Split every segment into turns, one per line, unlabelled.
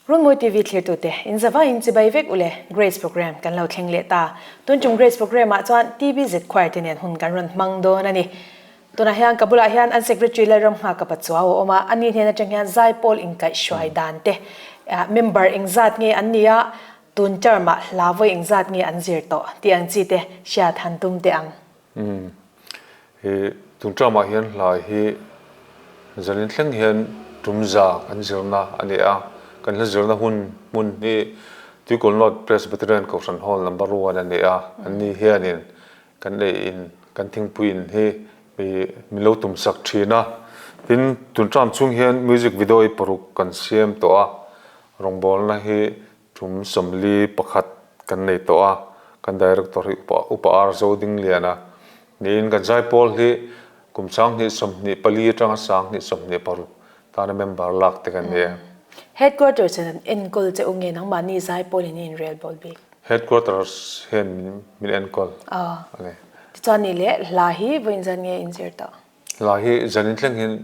Runmawi TV thlirtute, in zavaiin chibai vek ule, Grace Programme kan lo thleng leh ta. Tun tum Grace Programme ah chuan TBZ Choir te nen hun kan rawn hmang dawn a ni. Tunah hian ka bulah hian an Secretary Lalramnghaka Pachuau a awm a, ani hnen atang hian Zaipawl inkaihhruai dan te, member engzat nge an nia, tun term ah hla vawi engzat nge an zir tawh tih ang chi te hriat han tum teh ang.
Umm. He tun term ah hian hla hi zanin thleng hian tum za kan zirna a ni a, kan hla zirna hun hmun hi Tuikawl North Presbyterian Kohhran Hall number one a ni a, anni hianin kan ei in kan thingpui in hi min lo tum sak thin a, tin tun term chhung hian music video hi paruk kan siam tawh a, rawngbawlna hi Tum 41 kan nei tawh a, kan Director hi Upa Upa R Zodingliana niin kan zaipawl hi kum 2024 atanga 2026 tana member lak te kan ni e.
Headquarters in an enkawl che u nge nangmahni zaipawl in i inrel bawl bik?
Headquarters hian min min enkawl a ni.
Tichuan ni leh hla hi vawiin zan nge inzir tawh?
Hla hi zanin thleng hian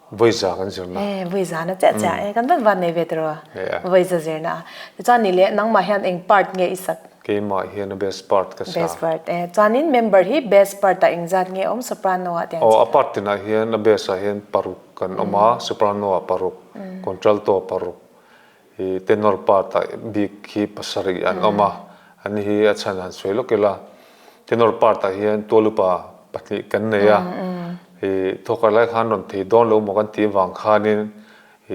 Vawiza kan zirna.
E, vawiza na chiah chiah e, kan van van nei ve tiraw? Vawiza zirna a. Tichuan ni leh nangmah hian eng part nge i sak?
Keimah hian a best part ka sa.
Best part e. Chuanin member hi best part ah engzat nge awm soprano ah te an
Aw, a part tinah hian a best ah hian paruk kan awm a, soprano ah paruk, contralto ah paruk, i tenor part ah bik hi pasarih an awm a, an hi a chhan han sawi lawk ila. Tenor part ah hian tualupa pahnih kan nei a, i thawkar lai khan rawn thei dawn lo maw kan tih avang khanin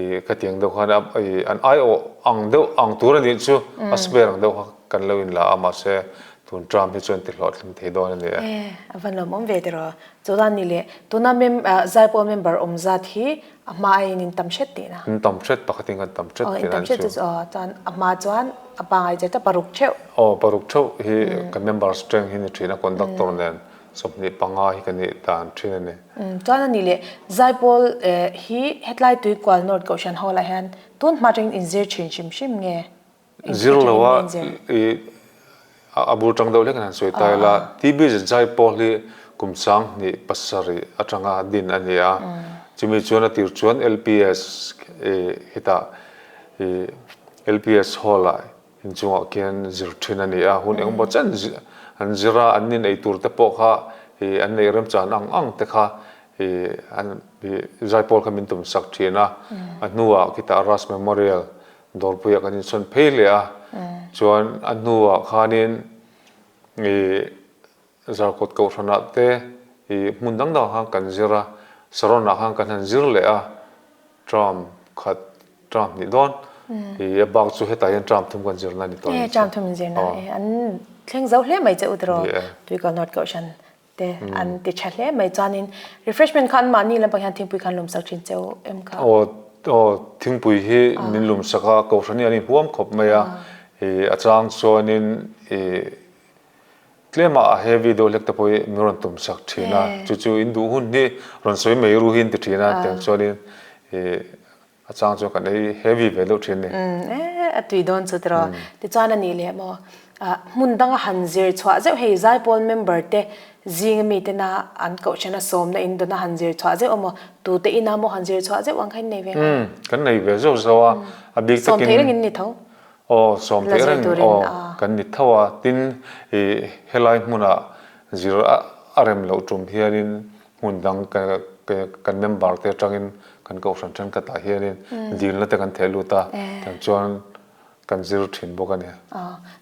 i khatiang deuh khan i an aiawh ang deuh ang tur a nih chu a spare ang deuh kha kan lo inla a mahse tun term hi chuan ti hlawhtling thei dawn a ni
e. E, a van lawmawm ve tiraw. Chuan ni leh tuna mem Zaipawl member awm zat hi A hma aiin in tam hret tihna.
In tam hret pakhatin kan tam hret tihna
an chu. Aw chuan a hma chuan a pangai che ta paruk theuh.
Aw paruk theuh hi kan member strength hi ni thin a conductor nen 25 hi kan nih dan thin a ni.
Chuan a nih leh Zaipawl hi hetlai Tuikual North Kohhran Hall ah hian tun hma atangin in zir thin hrim hrim nge?
Zir lo a i a bul tang deuh hlek an han sawi ta ila TB Zaipawl hi kum 27 atanga din a ni a, chumi chuan a tir chuan LPS hetah i LPS hall ah inchungah khian zir thin a ni a, hun engemaw chen an zir a, an nin ei tur te pawh kha i an neih remchan ang ang te kha i an i Zaipawl kha min tum sak thin a, a hnuah khitah Ras Memorial Dawrpuiah kan insawn phei leh a, chuan a hnuah khanin ih Zarkawt Kohhranah te ih hmun dang dangah khan kan zir a, Saronah khan kan han zir leh a, term khat, term hnih dawn ih a bak chu hetah hian term thum kan zirna a ni tawh a nih
chu. Term thum in zirna an thleng zo hle mai che u tiraw Tuikal North Kohhran te an ti tha hle mai chuanin refreshment kha an mahni lampang hian thingpui kha an lumsak thin cheu em kha?
Aw aw thingpui hi min lumsak a kohhran hi an inhuam khawp mai a ih a chang chuanin ih tlem ah a heavy deuh hlek te pawh hi min rawn tumsak thin a chu chu in duh hun hi rawn sawi mai ru hi an ti thin a tiang chuanin ih A chang chuan kan ei heavy ve deuh thin ni.
Umm e a tui dawn chu tiraw. Tichuan a nih leh maw hmun danga han zir chhuah zeuh hei Zaipawl member te zinga mi tena an kohhran a sawmna in dawna han zir chhuah zeuh emaw tute ina maw han zir chhuah zeuh ang kha in nei ve ngai?
Umm kan nei ve zeuh zeuh a, a bik takin.
Sawm theih reng in ni tho.
Aw sawm theih reng aw kan ni tho a, tin i helai hmunah zir a rem loh tum hianin Hmun dang kan member te atangin kan kohhran thenkhatah hianin dilna te kan theh lut a, tiang chuan kan zir thin bawk a ni.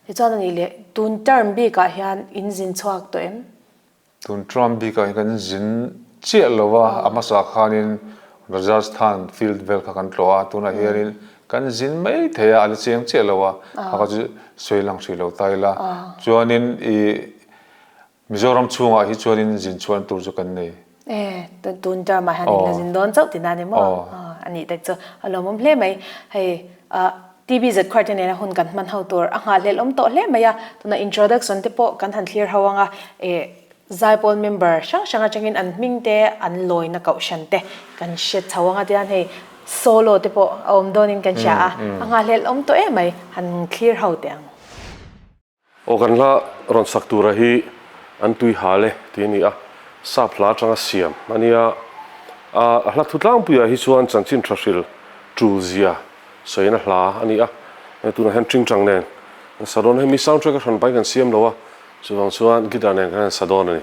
Tichuan a nih leh, tun term bikah hian in zin chhuak tawh em?
Tun term bikah hian kan zin chiah lo a, a hmasa khanin Rajasthan field vel kha kan tlawh a, tunah hianin kan zin mai thei a, a la chiang chiah lo a, kha kha chu sawi lang hrih lo ta ila. Chuanin i Mizoram chhungah hi chuanin zin chhuan tur chu kan nei.
E, tun term ah hian in la zin dawn chauh tina ni maw? A nih tak chu a lawmawm hle mai. Hei TBZ khuar te nena hun kan hman ho tur a nghahhlelh awm tawh hle mai a. Tuna introduction te pawh kan han thlir ho ang a, e Zaipawl member hrang hrang atangin an hming te an lawina kohhran te kan hre chho ang a tihian hei solo te pawh a awm dawnin kan hria a, a nghahhlelh awm tawh em mai han thlir ho teh ang.
Aw kan hla rawn sak tura hi an tui hal e tih a ni a, sap hla atanga siam a nia. A hla thu tlangpuiah hi chuan chanchin tha hril tul zia Sawina hla a ni a, hei tunah hian tingtang nen kan sa dawn a, hemi sound track a hran pahin kan siam lo a, chuvang chuan guitar nen kan han sa dawn a ni.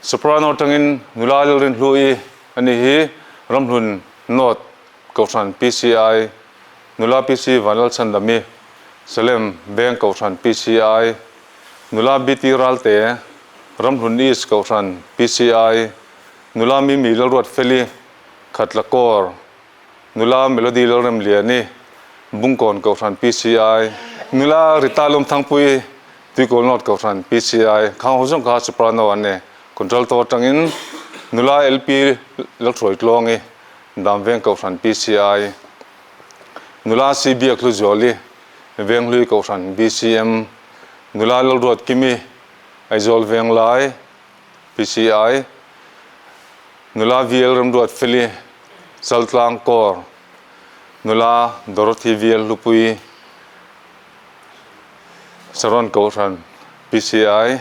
Soprano atangin nula Lalrinhlui a ni hi Ramhlun North Kohhran PCI, nula PC Vanlalchhandami, Salem Veng Kohhran PCI, nula BT Ralte, Ramhlun East Kohhran PCI, nula Mimi Lalruatfeli, Khatlakawr, Nula Melody Lalremliani, Bungkawn Kohhran PCI, Nula Rita Lawmthangpui, Tuikawl North Kohhran PCI, Khang ho zawng kha Soprano an ni. Contralto atangin Nula LP Lalhruaitluangi, Damveng Kohhran PCI, Nula CB Hluzuali, Venghlui Kohhran BCM, Nula Lalruatkimi, Aizawl Venglai, PCI, Nula VL Remruatfeli, Chaltlang Kawr, Nula Dorothy VL Hlupui, Saron Kohhran, PCI,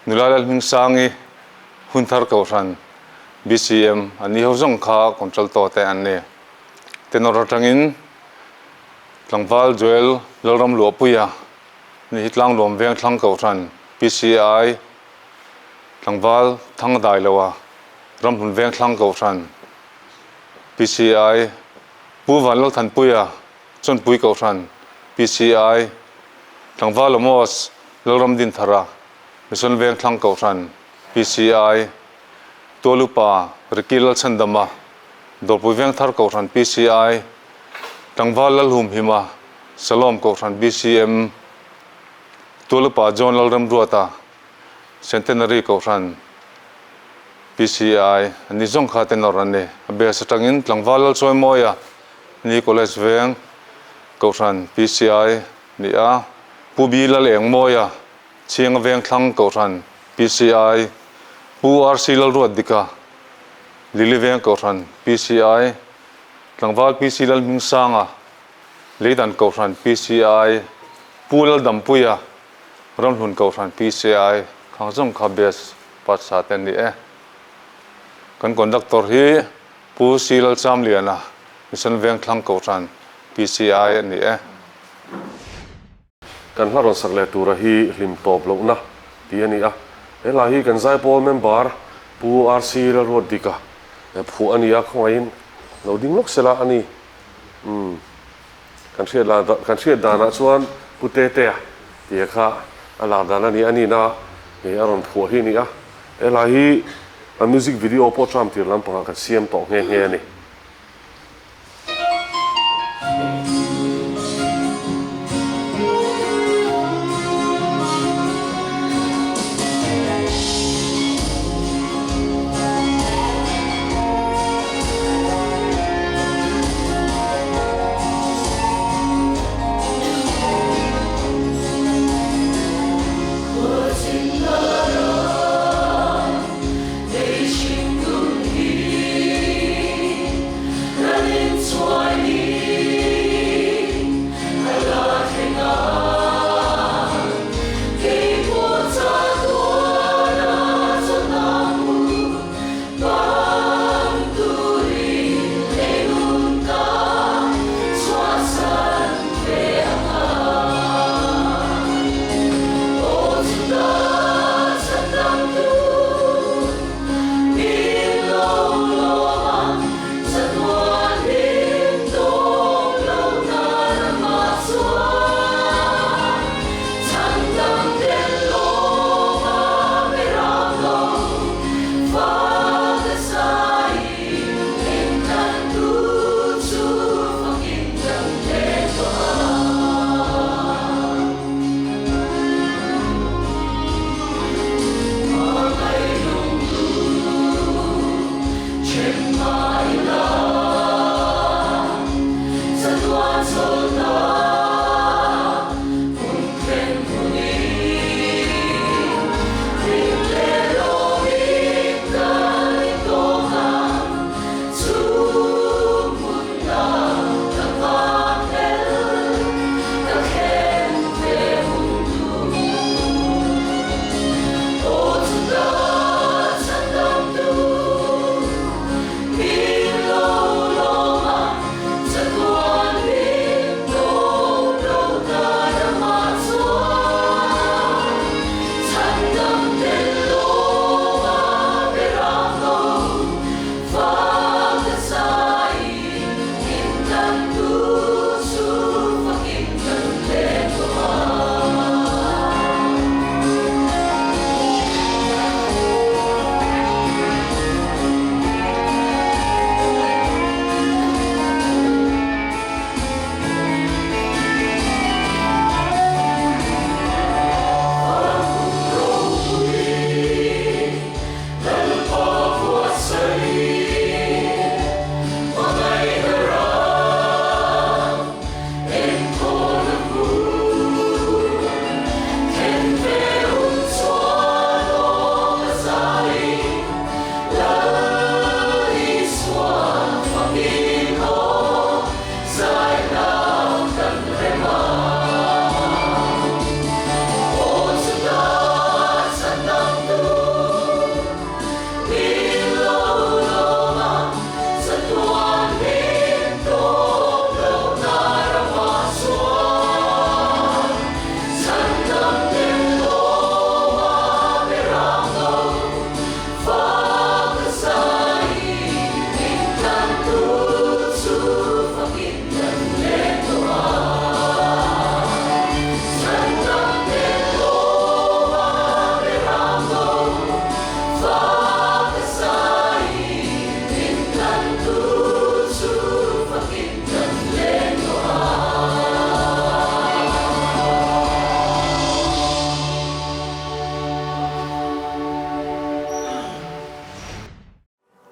Nula Lalhmingsangi, Hunthar Kohhran, BCM, an ni ho zawng kha contralto te an ni. Tenor atangin Tlangval Joel Lalram Luahpuia ni hi Tlangluam Vengthlang Kohhran, PCI, Tlangval thang dai lo a, Ramhlun Vengthlang Kohhran, PCI. Pu Vanlalthanpuia, Chawnpui Kohhran, PCI, Tlangval Amos, Lalram Dinthara, Mission Vengthlang Kohhran, PCI, Tualupa, Ricky Lalchhandama, Dawrpui Vengthar Kohhran, PCI, Tlangval Lalhumhima, Salom Kohhran, BCM, Tualupa John Lalremruata, Centenary Kohhran, PCI, an ni zawng kha tenor an ni. A base atangin Tlangval Lalchawimawia ni College Veng Kohhran, PCI, ni a, Pu B Lalengmawia Chhianga Vengthlang Kohhran, PCI, Pu RC Lalruatdika Lily Veng Kohhran, PCI, Tlangval PC Lalhmingsanga Leidan Kohhran, PCI, Pu Laldampuia Ramhlun Kohhran PCI khang zawng kha best part sa te an ni e. Kan conductor hi Pu C Lalchamliana, Mission Vengthlang Kohhran PCI a ni e.
Kan hla rawn sak leh tura hi hlim tawp lohna tih a ni a. He hla hi kan Zaipawl member Pu RC Lalruatdika phuah a ni a, khawngaihin lo ding lawk sela a ni. Umm. Kan hriat lah kan hriat danah chuan Pu Tetea tia kha a lak dan a ni a nihna hi a rawn phuah hi a ni a. He hla hi a music video pawh tram tir lampangah kan siam tawh nghe nghe a ni.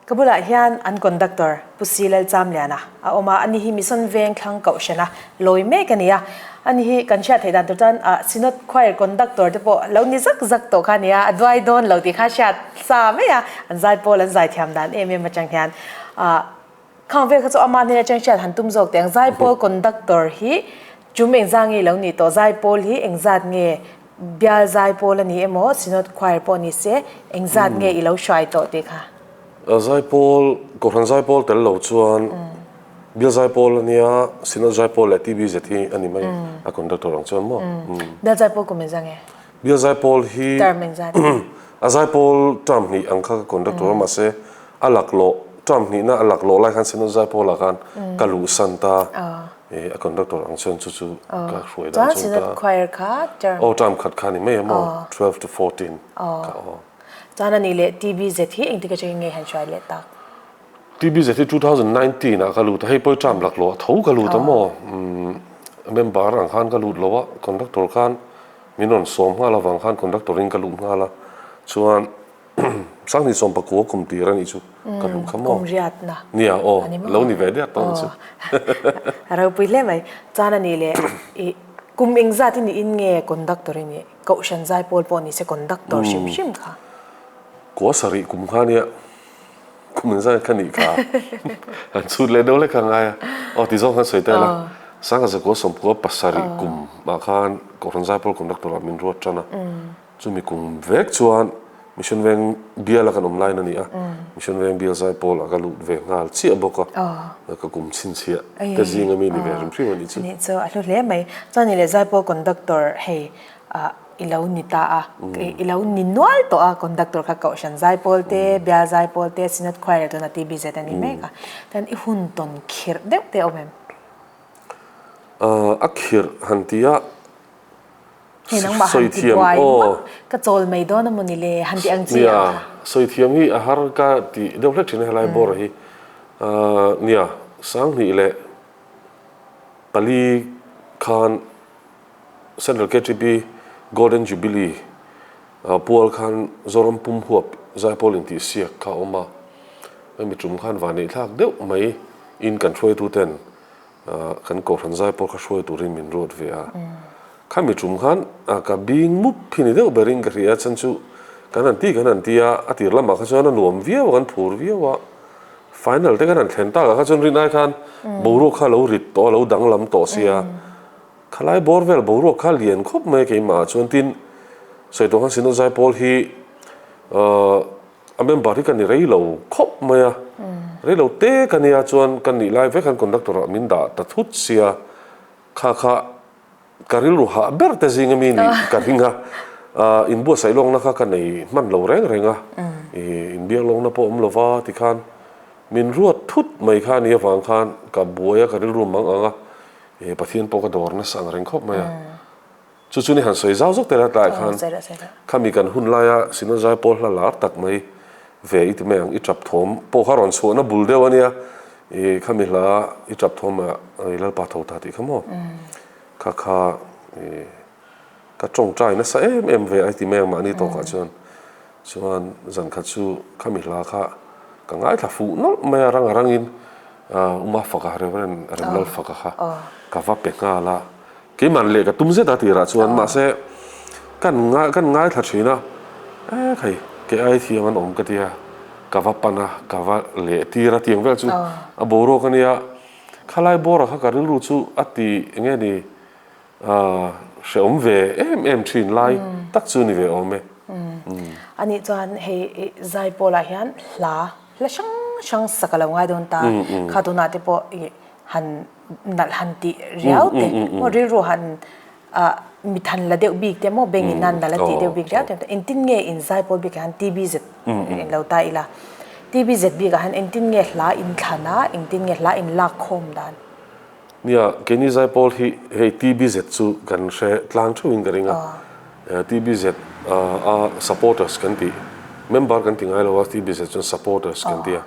Ka bulah hian an conductor Pu Si Lalchamliana a awm a, ani hi Mission Veng thlang kohhrana lawi mek a ni a. Ani hi kan hriat theih dan tur chuan Synod Choir conductor te pawh lo ni zak zak tawh kha a ni a, a duai dawn lo tih kha hriat sa mai a, an zaipawl an zaithiam dan em em atang hian Khang vel kha chu ama hnen atang hriat han tum zawk teh ang. Zaipawl conductor hi chum engzah nge lo nih tawh? Zaipawl hi engzat nge bial zaipawl a ni emaw Synod Choir pawh ni se engzat nge i lo hruai tawh tih kha?
Zaipawl, Kohhran zaipawl tel lo chuan bial zaipawl a nia, Synod zaipawl leh TBZ hi a ni mai a conductor ang chuan maw?
Bial zaipawl kum engzah nge?
Bial zaipawl hi
Term engzat nge?
A zaipawl term hnih ang kha ka conductor a mahse a laklawh term hnihna a laklawh lai khan Synod zaipawlah khan ka luhsan ta i a conductor ang chuan chu chu ka hruai dan
Chuan
chu ta.
Synod choir kha term
Aw term khat kha ni mai a maw 12 to 14 kha aw.
Chuan a nih leh TBZ hi engtik atangin nge han hruai leh tak?
TBZ hi 2019 ah ka lut a, hei pawh hi term laklawh a tho ka lut a maw member ang khan ka lut lo a conductor khan Min rawn sawm nghal avang khan conductor in ka luh nghal a, chuan Sanghnih sawm pakua kum tir a nih chu ka luh kha maw?
Kum riatna.
Nia aw, lo ni ve diat tawh ang chu.
A ropui hle mai. Chuan a nih leh i kum engzat i nih in nge conductor i nih? Kohhran zaipawl pawh ni se conductor hrim hrim kha.
Kua sarih kum kha nia. Kum engzat ka nih kha han chhut leh deuh lek a ngai a, aw ti zawng khan sawi ta ila, Sangha zakua sawmpua pasarih kum ah khan Kohhran Zaipawl Conductor ah min ruat tan a, chumi kum vek chuan Mission Veng bial a kan awm laiin a ni a, Mission Veng bial Zaipawl ah ka lut ve nghal chiah bawk a, ka kum chhinchhiah te zing ami ni ve hrim hrim a nih chu.
Anih chu a hlu hle mai. Chuan ni leh Zaipawl Conductor hei ah I lo ni ta a, i lo ni nual tawh a, conductor kha Kohhran Zaipawl te, Bial Zaipawl te, Synod Choir tuna TBZ a ni mek a, chuan i hun tawn khirh deuh te a awm em?
A khirh han ti a,
Hei nangmah han ti buai mak, ka chawl mai dawn a maw ni le, han ti ang chi ang kha.
Nia, sawi thiam hi a har ka ti deuh hlek thin a helai bawr hi. Nia, Sanghnih leh pali khan Central KTP Golden Jubilee pual khan Zoram pum huap zaipawl intihsiak kha a awm a, hemi tum khan vanneih thlak deuh mai in kan hruaitu ten kan Kohhran zaipawl kha hruai turin min ruat ve a. Khami tum khan ka bing mup hi ni deuh berin ka hria a, chhan chu kan han ti kan han ti a, a tir lamah kha chuan a nuam viau a, kan phur viau a, final te kan han thlen takah kha chuan rinai khan boruak kha a lo rit tawh a, a lo danglam tawh sia. Khalai bawr vel boruak kha lian khawp mai keimah ah chuan tin sawi tawh khan Synod Zaipawl hi a member hi ka ni rei lo khawp mai a, rei lo te ka nia chuan ka nih lai vek khan conductor ah min dah ta thut sia kha kha ka rilru hah ber te zing ami nih ka ring a, inbuatsaih lawkna kha ka nei hman lo reng reng a, inbiak lawkna pawh awm lova tikhan min ruat thut mai kha nia vang khan ka buai a ka rilru mang ang a. E Pathian pawh ka dawr nasa ang reng khawp mai a. Chu chu ni han sawi zau zawk tel a tlaiah khan khami kan hun laia Synod Zaipawl hla lar tak mai ve i ti mai ang i tap thawm pawh kha rawn chhuahna bul deuh a nia. I khami hla i tap thawm ah i Lalpa tho ta tih kha maw? Kha kha i Ka tawngtai nasa em em ve a ti mai ang mahni tawkah chuan. Chuan zan khat chu khami hla kha ka ngaithla fuh nawlh mai a, rang a rangin Uma Faka, Reverend Remlal Faka kha ka va pe nghal a. Keiman leh ka tum zet a tirah chuan mahse kan kan ngaithla thin a, e khai kei ai thiam an awm ka tia, ka va pan a, ka va leh tir a tiang vel chu a boruak a nia. Khalai bawra kha ka rilru chu a ti enge ni Hrehawm ve em em thin lai tak chu ni ve awm e.
Anih chuan hei Zaipawlah hian hla hla hrang hrang sak a lo ngai dawn ta. Kha tunah te pawh i han nalh han tih riau te maw rilru han mit han la deuh bik te maw bengin han nalh a tih deuh bik riau te engtin nge in Zaipawl bikah hian TBZ in lo ta ila TBZ bikah hian engtin nge hla in thlan a engtin nge hla in lak khawm dan.
Nia, keini Zaipawl hi hei TBZ chu kan hre tlang theuhin ka ring a, TBZ a supporters kan tih, member kan ti ngai lo a, TBZ chuan supporters kan ti a,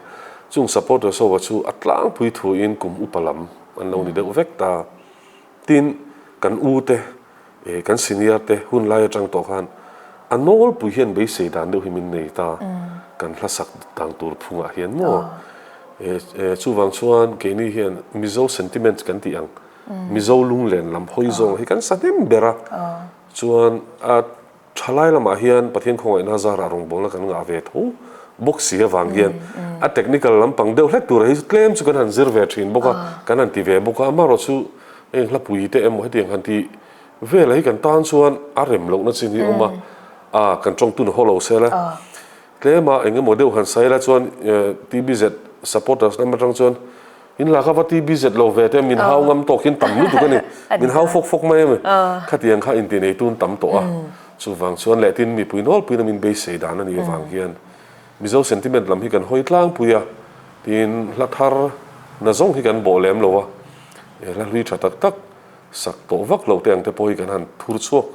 chung supporters ho chu a tlangpui thuin kum upa lam an lo ni deuh vek ta. Tin, kan u te, kan senior te hun lai atang tawh khan. A nawlpui hian beisei dan deuh hi min nei ta, kan hla sak dan tur phungah hian maw? Chuvang chuan keini hian Mizo sentiment kan tih ang, Mizo lunglen lam hawi zawng hi kan sa hnem ber a, chuan a thalai lamah hian Pathian khawngaihna zarah rawngbawlna kan ngah ve tho bawk si avang hian a technical lampang deuh hlek turah hi chu tlem chu kan han zir ve thin bawk a, kan han ti ve bawk a, amaherawh chu heng hlapui te emaw hetiang han ti Vela hi kan tan chuan a rem lohna chin hi a awm a, a kan tawngtun haw lo sel a, tlema eng emaw deuh han sawi la chuan TBZ supporters lam atang chuan in lak a va TBZ lo ve te min hau ngam tawk hian tam lutuk a ni, min hau fawk fawk mai a mi, khatiang kha inti nei tun tam tawh a, chuvang chuan leh tin mipui nawlpuiin a min beisei dan a nih avang hian Mizo sentiment lam hi kan hawi tlangpui a, tin hla thar na zawng hi kan bawh lem lo a, hla hlui tha tak tak Sak tawh vak loh te ang te pawh hi kan han thur chhuak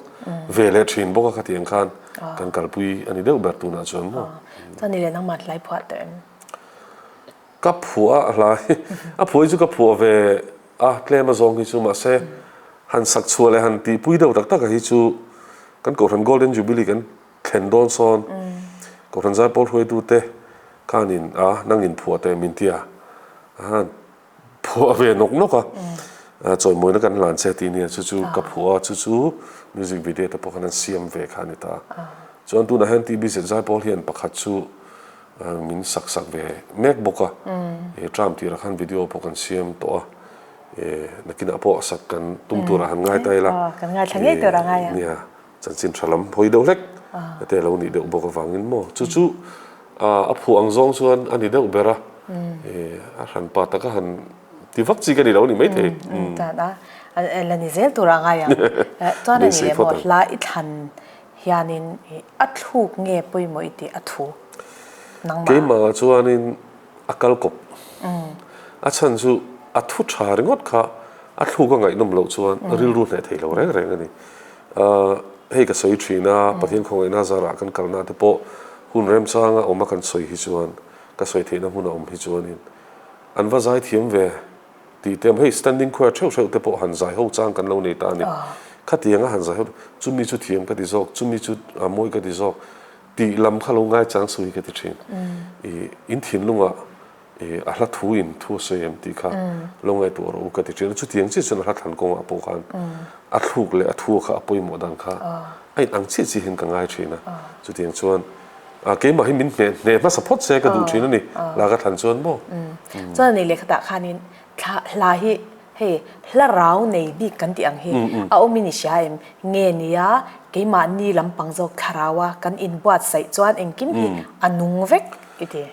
ve leh thin bawk a khatiang khan kan kalpui a ni deuh ber tunah chuan maw.
Chuan ni leh nangmah hlai phuah tawh em?
Ka phuah a hlai a phuah hi chu ka phuah ve a tlem a zawng hi chu mahse han sak chhuah leh han tihpui deuh tak tak a hi chu kan Kohhran Golden Jubilee kan thlen dawn sawn Kohhran Zaipawl hruaitute khanin a nangin phuah teh min ti a Phuah ve nawk nawk a, chawimawina kan hlan che tih nia chu chu ka phuah a, chu chu music video te pawh khan an siam ve kha a ni ta. Chuan tunah hian TBZ Zaipawl hian pakhat chu min sak sak ve mek bawk a, he term tirah khan video pawh kan siam tawh a, nakinah pawh sak kan tum turah han ngai ta ila.
Kan ngaithla ngei tur a ngai a.
Nia. Chanchin tha lam hawi deuh hlek te a lo nih deuh bawk avangin maw chu chu a phuah ang zawng chuan a ni deuh ber a, a hran pa taka han ti vak chi ka ni lo a ni maithei.
Chuan a la ni zel tur a ngai ang. Chuan a ni leh maw hla i thlan hianin a thluk nge pawimawh i tih a thu
nangmah. Keimah chuanin a kal kawp. A chhan chu a thu tha ringawt kha a thluk a ngaihnawm loh chuan rilru hneh thei lo reng reng a ni. Hei ka sawi thin a, Pathian khawngaihna zarah kan kalna te pawh hun remchanga awm a kan sawi hi chuan, ka sawi theihna hmun a awm hi chuanin an va zai thiam ve tih te hei standing choir theuh theuh te pawh han zai ho chang kan lo nei ta a ni. Khatianga han zai ho chumi chu thiam ka ti zawk, chumi chu mawi ka ti zawk tih lam kha lo ngaichang suh hi ka ti thin. Ih in thinlungah Ih, a hla thu in thu a sawi em tih kha lo ngaihtuah rawh u ka ti thin a. Chutiang chiah chuan a hla thlan kawngah pawh khan a thluk leh a thu kha a pawimawh dan kha a in ang chiah chiah hian ka ngai thin a. Chutiang chuan keimah hi min hneh hneh hmasa phawt se ka duh thin a ni, la ka thlan chuan maw.
Chuan a nih leh khatah khanin thla hla hi hei hla rau nei bik kan tih ang hi a awmin i hria em? Nge nia keimahni lampang zawk thlarau a kan inbuatsaih chuan engkim hi a nung vek i ti.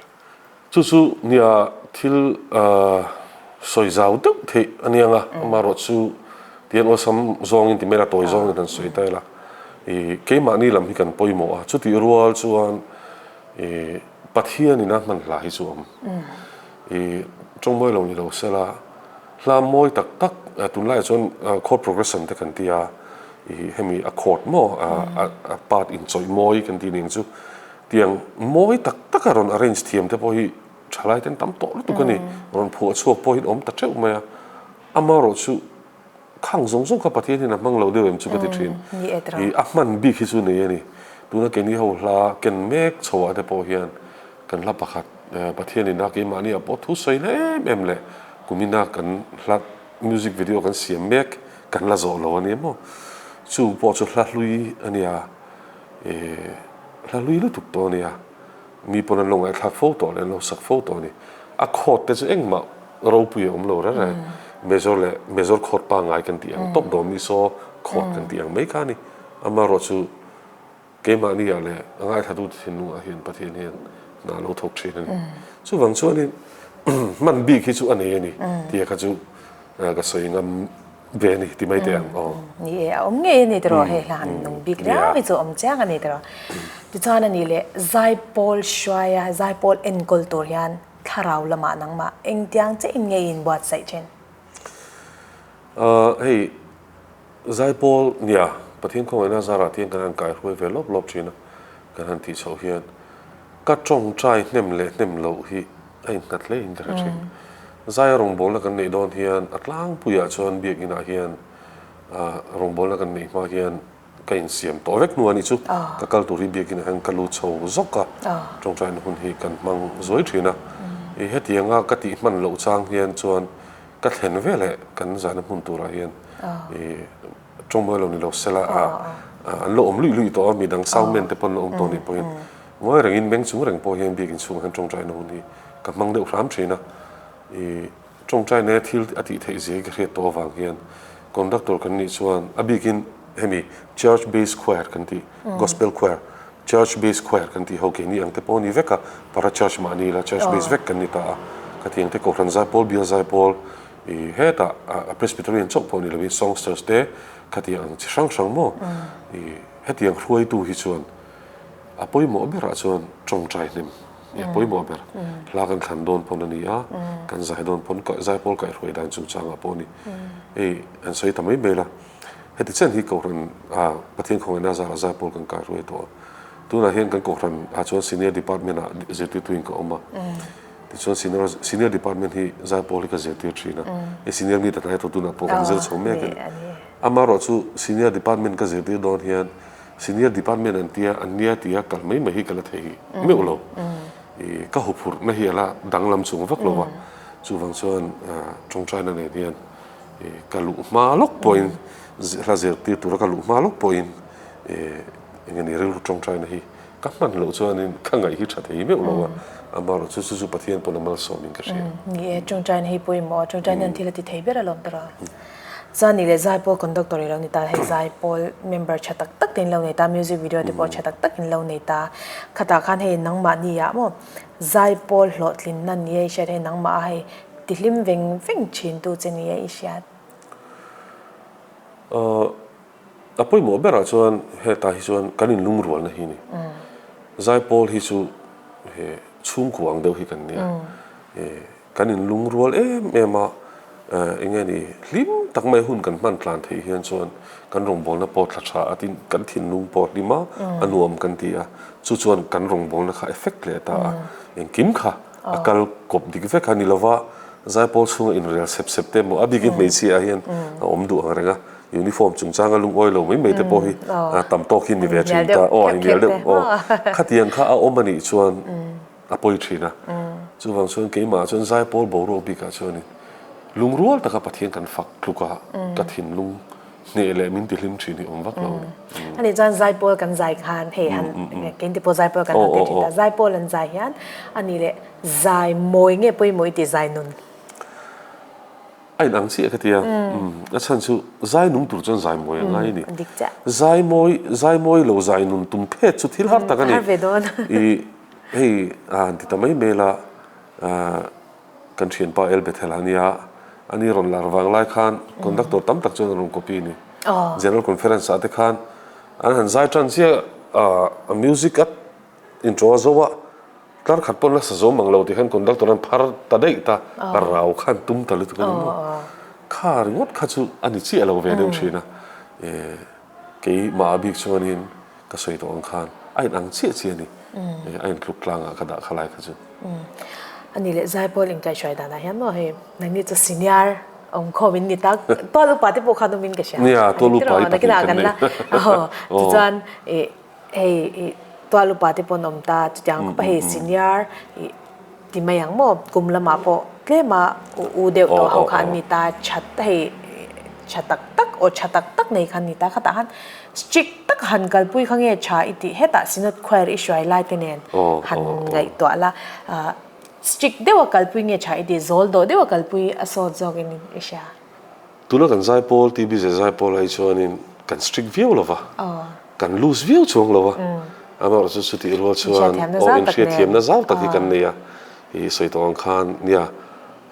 Chu chu nia thil sawi zau deuh theih a nia nga, amaherawh chu tiang awlsam zawngin ti mai la, tawi zawngin han sawi ta ila, ih keimahni lam hi kan pawimawh a, chutih rual chuan ih Pathianin a hman hla hi chu awm. Ih tawngmawi lo ni lo sela, hla mawi tak tak tunlaiah chuan chord progression te kan ti a, ih hemi a chord maw a part inchawih mawi kan tih ning chu Tiang mawi tak tak a rawn arrange thiam te pawh hi thalai ten tam tawh lutuk a ni. Rawn phuah chhuak pawh hi an awm ta teuh mai a. Amaherawh chu khang zawng zawng kha Pathian hian a hmang lo deuh em chu ka ti thin. Ih a hman bik hi chu nei a ni. Tuna keini ho hla ken mek chho ah te pawh hian kan hla pakhat Pathian in a keimahni ah pawh thu sawi na em em leh kumina kan hla music video kan siam mek kan la zawh lo a ni maw. Chu pawh chu hla hlui a nia. Ih hla hlui lutuk tawh a nia, mi pawn an lo ngaihthlak fo tawh leh an lo sak fo tawh a ni. A chord te chu engmah ropui a awm lo reng reng, major leh major chord pangngai kan tih ang tawp dawn mi saw chord kan tih ang mai kha a ni. Amaherawhchu keimahni ah leh a ngaithlatute thinlungah hian Pathian hian hna a lo thawk thin a ni. Chuvang chuanin hman bik hi chu a nei a ni tia kha chu ka sawi ngam ve a ni ti mai teh ang aw.
Ni e, a awm ngei a ni tiraw hei hla han nung bik riau hi chu a awm chiang a ni tiraw. Tichuan a ni leh Zaipawl hruaia Zaipawl enkawl tur hian thlarau lamah nangmah engtiang che in ngei in buatsaih thin?
Hei Zaipawl nia Pathian khawngaihna zarah te hian kan han kaihruai ve lawp lawp thin a, kan han tih chhoh hian ka tawngtai hnem leh hnem loh hi a innghat hle in ka hre thin. Zaia rawngbawlna kan neih dawn hian a tlangpuiah chuan biakinah hian rawngbawlna kan neih hma hian ka insiam tawh vek hnu a nih chu. Ka kal tur hi biakin ah hian ka lut chho zawk a, tawngtaina hun hi kan hmang zuai thin a. I hetianga ka tih hman loh chang hian chuan ka thlen veleh kan zahna hmun turah hian i tawngmawi lo ni lo sela an lo awm luih luih tawh a, midang soundman te pawn an lo awm tawh nih pawhin ngawi rengin meng chung reng pawh hian biakin chhungah hian tawngtaina hun hi ka hmang deuh hram thin a. I Tawngtaina thil a tih theih zia hi ka hriat tawh avang hian conductor kan nih chuan a bikin hemi church based choir kan tih gospel choir church based choir kan tih ho keini ang te pawh a ni vek a para church mah ni ila church based vek kan ni ta a khatiang te kohhran zaipawl bial zaipawl ih hetah a presbyterian chauh pawh ni lovin songsters te khatiang ang chi hrang hrang maw ih hetiang hruaitu hi chuan a pawimawh berah chuan tawngtai hnem Nia pawimawh ber. Hla kan thlan dawn pawn a ni a, kan zai dawn pawn zaipawl kaihhruai dan chungchangah pawh a ni. Hei an sawi ta mai mai la, heti chen hi Kohhran ah Pathian khawngaihna zarah zaipawl kan kaihhruai tawh a. Tunah hian kan Kohhran ah chuan Senior Department ah zirtirtuin ka awm a. Tichuan Senior Senior Department hi zaipawl hi ka zirtir thin a. Hei Senior mi ta hnai tawh tunah pawh kan zir chho mek a ni. Amaherawhchu Senior Department ka zirtir dawn hian Senior department an tia, an nia tia kal mai mai hi ka la thei meuh lo. I ka huphurhna hi a la danglam chung vak lo va, chuvang chuan tawngtaina nen hian i ka luh hma lawk pawhin hla zirtir tura ka luh hma lawk pawhin eng nge ni rilru tawngtaina hi ka hman loh chuanin ka ngaih hi tha thei meuh lo a, amaherawh chu chu chu Pathian pawn a malsawmin ka hria.
Ni e, tawngtaina hi pawimawh a, tawngtaina hian thil a ti thei ber alawm tawh a. Chuan nih leh Zaipawl conductor i lo ni ta, hei Zaipawl member tha tak tak te in lo nei ta, music video te pawh tha tak tak in lo nei ta. Khatah khan hei nangmahni ah maw Zaipawl hlawhtlinna ni a i hriat, hei nangmah a hei tihlim veng veng thin tu che ni a i hriat.
A pawimawh berah chuan hetah hi chuan kan inlungrualna hi a ni. Zaipawl hi chu he chhungkua ang deuh hi kan nia. Kan inlungrual em em a, eng nge ni, hlim tak mai hun kan hman tlan theih hian chuan kan rawngbawlna pawh thla tha a, tin kan thinlung pawh a hlim a, a nuam kan ti a, chu chuan kan rawngbawlna kha effect leh ta a, engkim kha a kal kawp dik vek a ni lova, zaipawl chhunga inrel sep sep te emaw a bikin hmeichhia ah hian a awm duh ang reng a, uniform chungchanga lungawi lo mai mai te pawh hi tam tawk hi ni ve thin ta, aw a inhnial deuh aw, khatiang kha a awm a nih chuan. A pawi thin a. Chuvang chuan keimah chuan Zaipawl boruak bikah chuanin lungrual taka Pathian kan fak tluk a, ka thinlung hneh leh min tihlim thin hi awm vak lo a ni.
Ani chuan Zaipawl kan zai khan hei han keini pawh Zaipawl kan han ti thin ta. Zaipawl an zai hian ani leh zai mawi nge pawimawh i ti zai nun?
A inang chiah ka ti a, a chhan chu zai nung tur chuan zai mawi a ngai a ni. Zai mawi, zai mawi lo zai nun tum phet chu thil har tak a ni. I hei a han ti ta mai mai la, kan thianpa El Bethel a nia, ani rawn lar vang lai khan conductor tam tak chuan a rawn copy a ni. General Conference ah te khan an han zai tan chiah a music a intro a zo a, Tlar khat pawn nasa zawm ang lo tih khan conductor an phar ta daih ta, a rau khan tum ta lutuk a ni maw? Kha ringawt kha chu a ni chiah lo ve deuh thin a, keimah a bik chuanin ka sawi tawh ang khan a inang chiah chiah a ni, a intluk tlangah ka dah kha lai kha chu.
A ni leh Zaipawl inkaihhruai danah hian maw hei nangni chu senior awm khawm in ni tak, tual upa te pawh khan awmin ka hria.
Nia, tual upa hi pahnih kan nei.
Tichuan Hei i tual upa te pawh an awm ta, chutiang khawpa hei senior i ti mai ang maw, kum lamah pawh tlema u deuh tawh ho kha an ni ta, tha hei tha tak tak aw tha tak tak nei kha an ni ta, khatah khan strict tak han kalpui kha nge tha i tih hetah Synod Choir i hruai lai te nen han ngaihtuah la, strict deuha kalpui nge tha i tih, zawl dawh deuha kalpui a sawt zawkin i hria.
Tuna kan zaipawl, TBZ zaipawl ai chuanin kan strict viau lo va, kan loose viau chuang lo va, amaherawhchu chutih rual chuan aw inhriatthiamna zau tak hi kan nei a, i sawi tawh ang khan nia,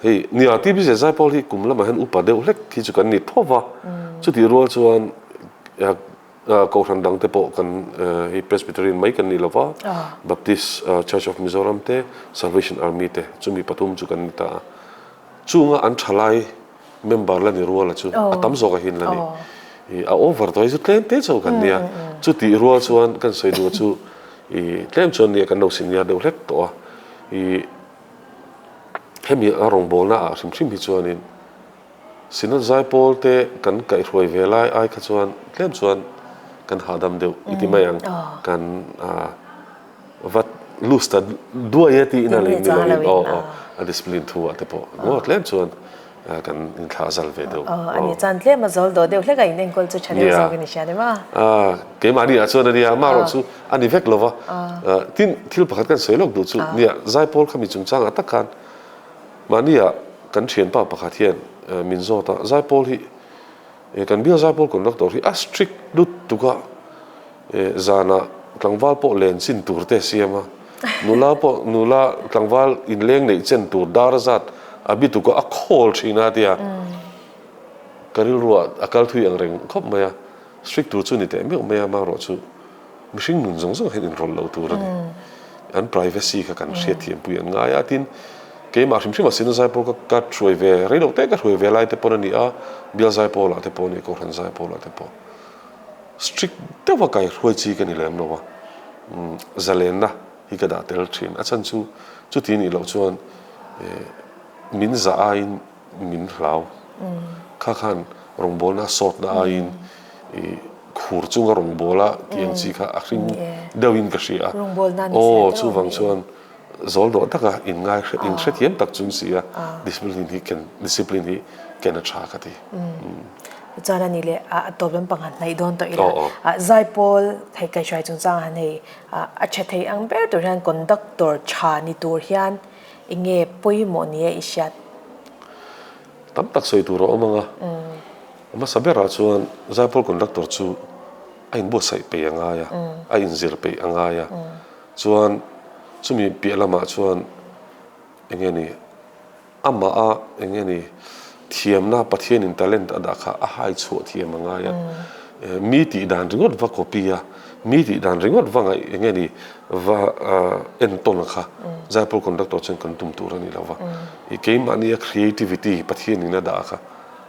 hei nia TBZ zaipawl hi kum lamah hian upa deuh hlek hi chu kan ni tho va, chutih rual chuan Kohhran dangte pawh kan hei Presbyterian mai kan ni lo va, Baptist Church of Mizoram te, Salvation Army te chumi pathum chu kan ni ta a. Chunga an thalai member la ni ruala chu a tam zawk ahin la ni. A over tawh hi chu tlem te chauh kan nia. Chutih rual chuan kan sawi duh chu i tlem chuan nia kan lo senior deuh hlek tawh a. I hemi a rawngbawlna ah hrim hrim hi chuanin Synod Zaipawl te kan kaihhruai ve lai ai kha chuan tlem chuan kan hahdam deuh i ti mai ang. Kan va loose ta duai e tiin a lei ni loin aw aw a discipline thu ah te pawh maw tlem chuan kan inthlah zal ve deuh.
Aw a ni chuan tlem a zawl dawh deuh hlek a in enkawl chu tha deuh zawk in i hria ni maw?
Keimahni ah chuan a nia amaherawh chu a ni vek lo va. Tin thil pakhat kan sawi lawk duh chu nia zaipawl kha mi chungchangah tak khan mahnia kan thianpa pakhat hian min zawt a zaipawl hi Kan bial zaipawl conductor hi a strict lutuk a, zanah tlangval pawh len chin tur te a siam a, nula pawh nula tlangval inleng neih chen tur dar a zat a bi tuk a, a khawl thin a tia ka rilruah a kal thui ang reng khawp mai a, strict tur chu ni teh meuh mai a, amaherawh chu mihring nun zawng zawng hian inrawlh loh tur a ni. An privacy kha kan hriatthiampui an ngai a, tin keimah hrim hrim a sin zaipawl ka ka hruai ve rei loh te ka hruai ve lai te pawn a ni a, bial zaipawl ah te pawh a ni, Kohhran zaipawl ah te pawh strict deuh a kai hruai chi ka ni lem lo a, zalenna hi ka dah tel thin. A chhan chu chuti nih loh chuan min zah aiin min hlau. Kha khan rawngbawlna a sawtna aiin i khur chunga rawngbawla tih ang chi kha a hring deuhin ka hria a. Aw chuvang chuan zawl dawh taka in ngai in hrethiam tak chung si a discipline hi ken discipline hi ken a tha ka ti.
Chuan a ni leh a tawp lampang han hnaih dawn tawh ila zaipawl hei kaihhruai chungchang han hei a tha thei ang ber tur hian conductor tha ni tur hian Enge pawimawh nia i hriat?
Tam tak sawi tur a awm ang a. A hmasa berah chuan Zaipawl conductor chu a inbuatsaih peih a ngai a, a inzir peih a ngai a. Chuan chumi piah lamah chuan enge ni amah a enge ni thiamna Pathianin talent a dah kha a hai chhuah thiam a ngai a. Mi tih dan ringawt va copy a, mi tih dan ringawt va ngaih enge ni va entawn kha Zaipawl conductor chuan kan tum tur a ni lo va. I keimahnia creativity Pathianin a dah kha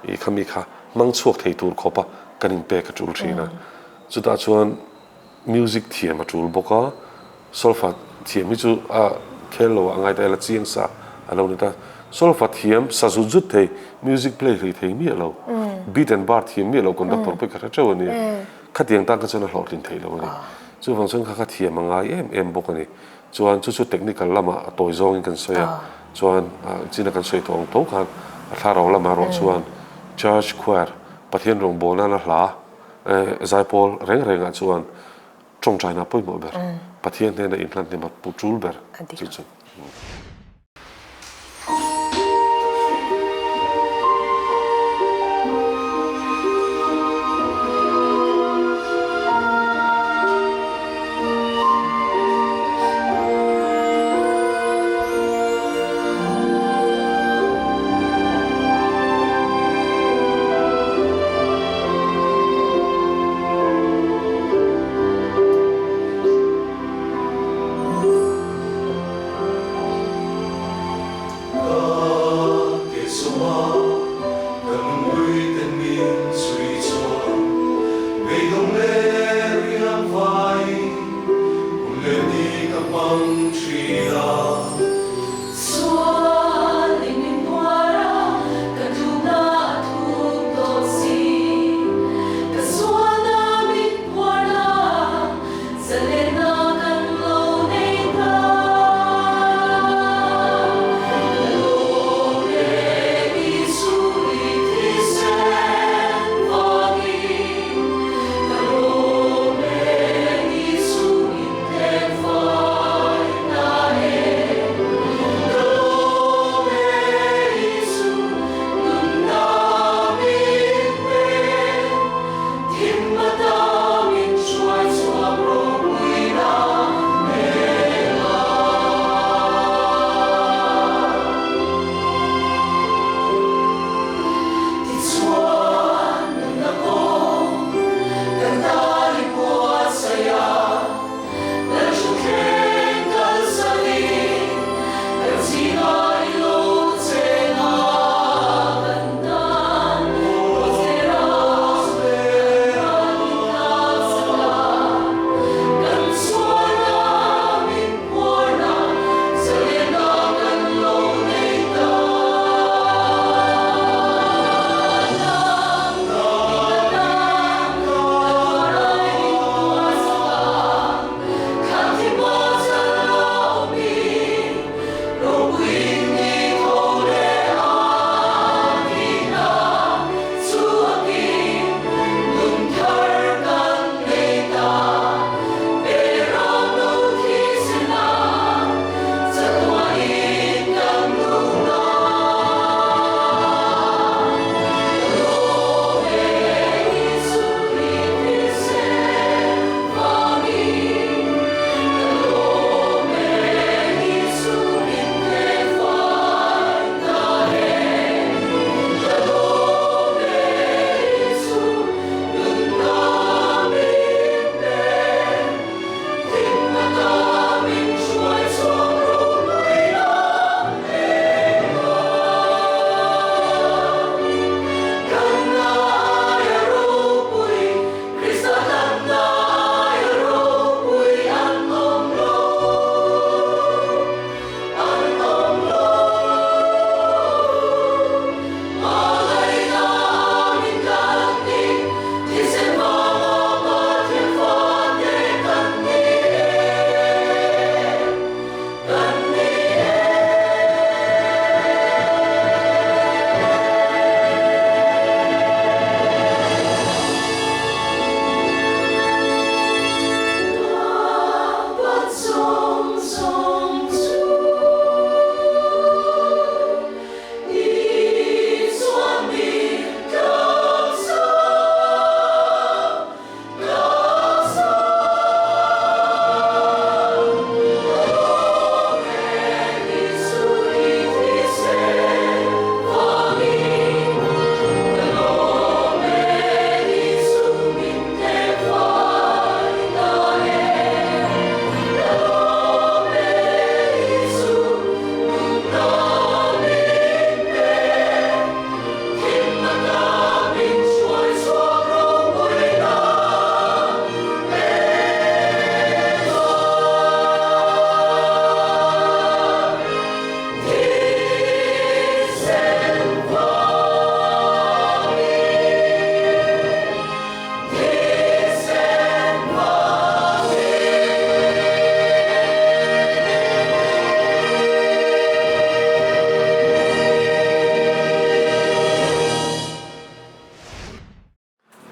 i khami kha hmang chhuak thei tur khawpa kan inpek a tul thin a. Chutah chuan Music thiam a tul bawk a, solfa thiam hi chu a khel lo ah a ngai ta ila chiang sa a lo ni ta. Solfa thiam sa zut zut thei, music play hlei thei miah lo, beat and bar thiam miah lo conductor pawh hi ka hre teuh a nia. Khatiang tan kha chuan a hlawhtlin theih lo a ni. Chuvang chuan kha kha thiam a ngai em em bawk a ni. Chuan chu chu technical lamah a tawi zawngin kan sawi a, chuan china kan sawi tawh ang tho khan a thlarau lamah erawh chuan church choir Pathian rawngbâwl nana hla Zaipawl reng rengah chuan tawngtaina pawimawh ber, Pathian hnena inhlan hnem a tul ber chu chu.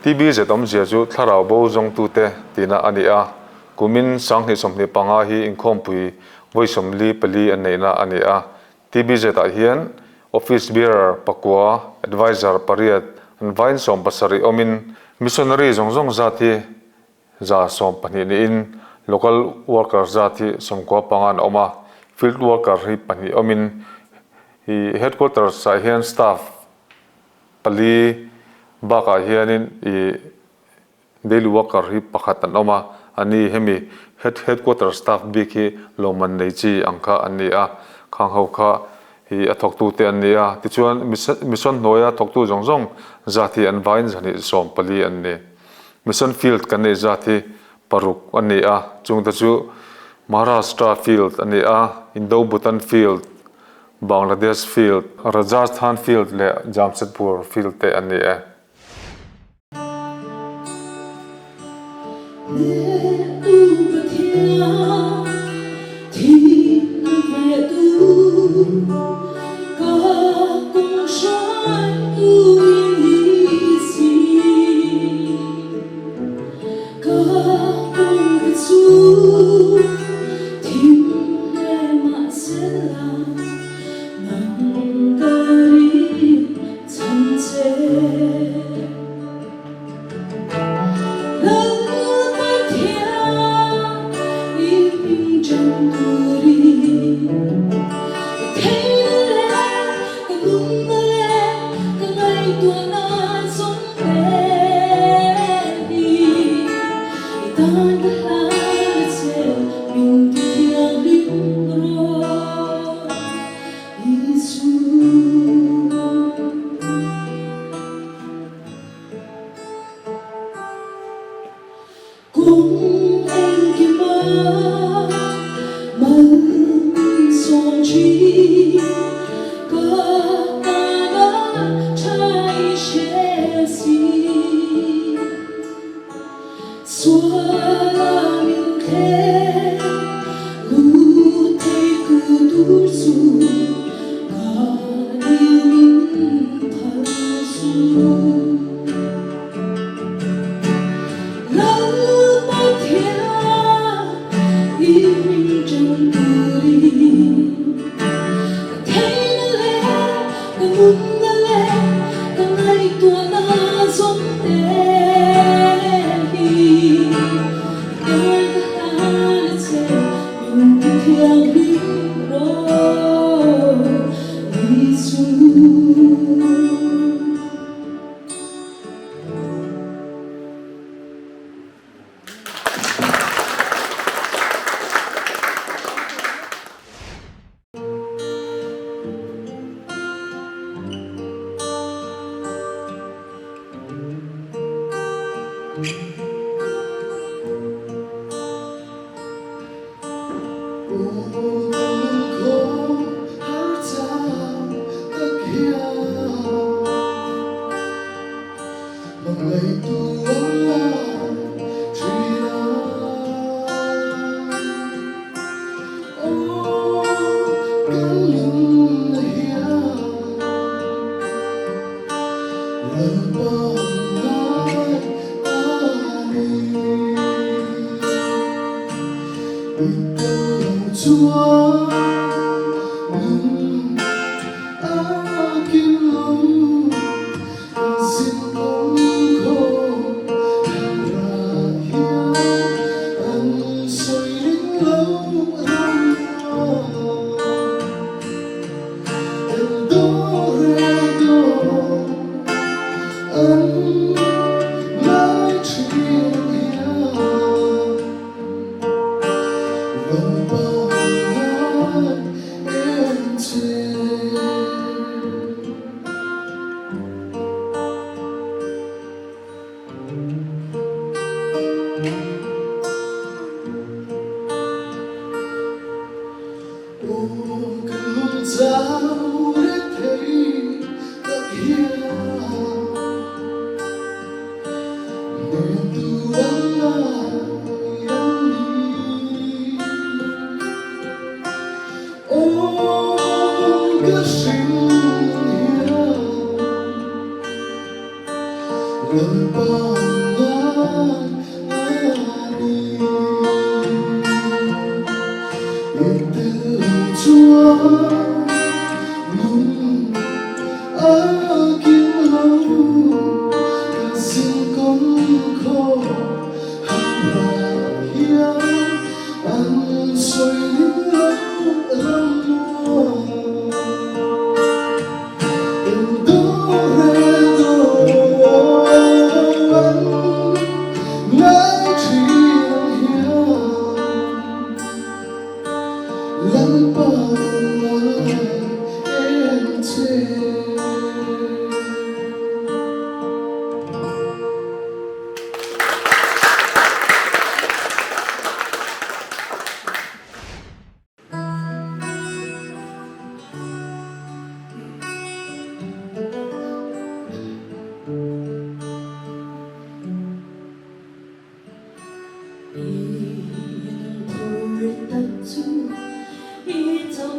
TBZ awmzia chu thlarau bo zawngtute tihna a ni a, kumin 2025 hi inkhawmpui vawi 44 an neihna a ni a. TBZ-ah hian Office Bearer pakua, Adviser pariat, an vaiin 70 awmin Missionary zawng zawng zat hi 120 niin Local Worker zat hi 95 an awm a, Field Worker hi pahnih awmin i Headquarters-ah hian staff pali bakah hianin i Daily Worker hi pakhat an awm a, a ni hemi Head Headquarter staff bik hi lawmman nei chi ang kha an ni a, khang ho kha hi a thawktute an ni a, tichuan Mission hnuaia thawktu zawng zawng zat hi an vaiin 214 an ni. Mission Field kan neih zat hi paruk a ni a, chungte chu Maharashtra Field a ni a, Indo-Bhutan Field, Bangladesh Field, Rajasthan Field leh Jamshedpur Field te an ni e.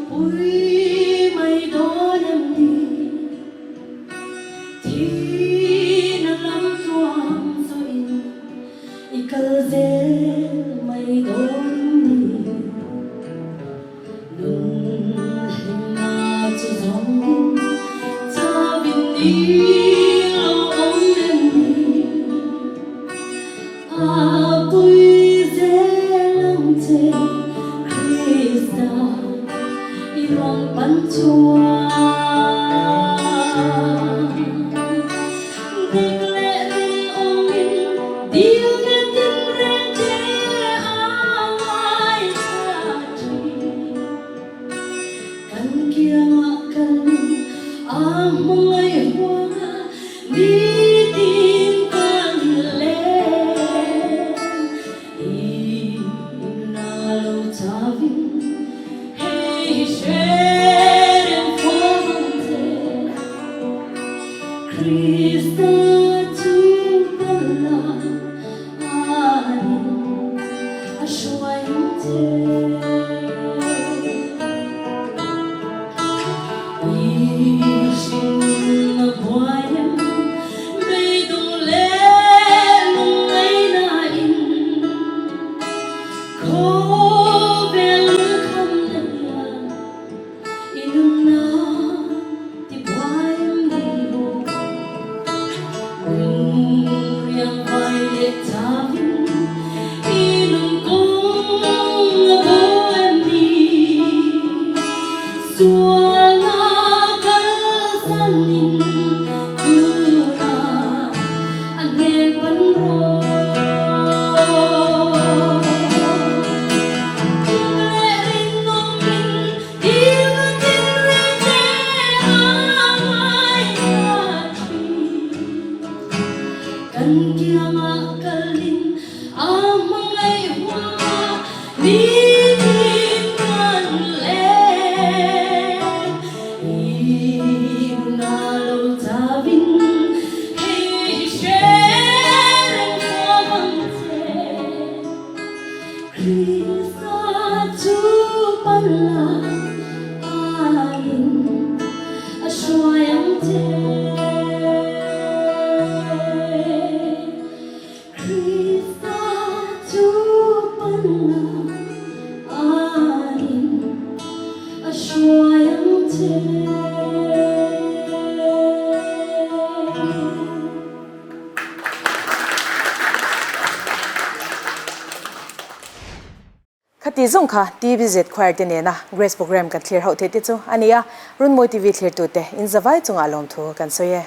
pui mai dawn em ni? Thihna lam tuam zawhin i kal zel mai dawn em ni? Nun hlimna chu zawngin chauhin i lo awm em ni? A pui zel ang che Krista i rawn pan chuan. Dik leh rinawmin dil leh tinreng che a ngaithla thin. Kan kiangah kalin a hmangaih huanga nitin kan leng. I na lo chavin hei hi hre reng fo ang che. Krista chu kal la anin a hruai ang che. I hring a buai em beidawng leh lungngaihnain khawvel kham na hian i nunna ti buai em ni? Lung riang vai leh chavin i nung kawng a bo em ni? Sualna kalsanin tunah a hnen pan rawh. Tuk leh rinawmin dilna tinreng che a ngaithla thin. Kan kiangah kalin a hmangaih huama nitin kan leng. I nuna lo chavin hei hi hre reng huam ang che. Krista chu pan la anin a hruai ang che. Krista chu pan la anin a hruai ang che.
Khati zawng kha TVZ Choir te nena Grace Program kan thlir hauh theih te chu a ni a, Runmawi TV thlirtute in zavai chungah lawmthu kan sawi e.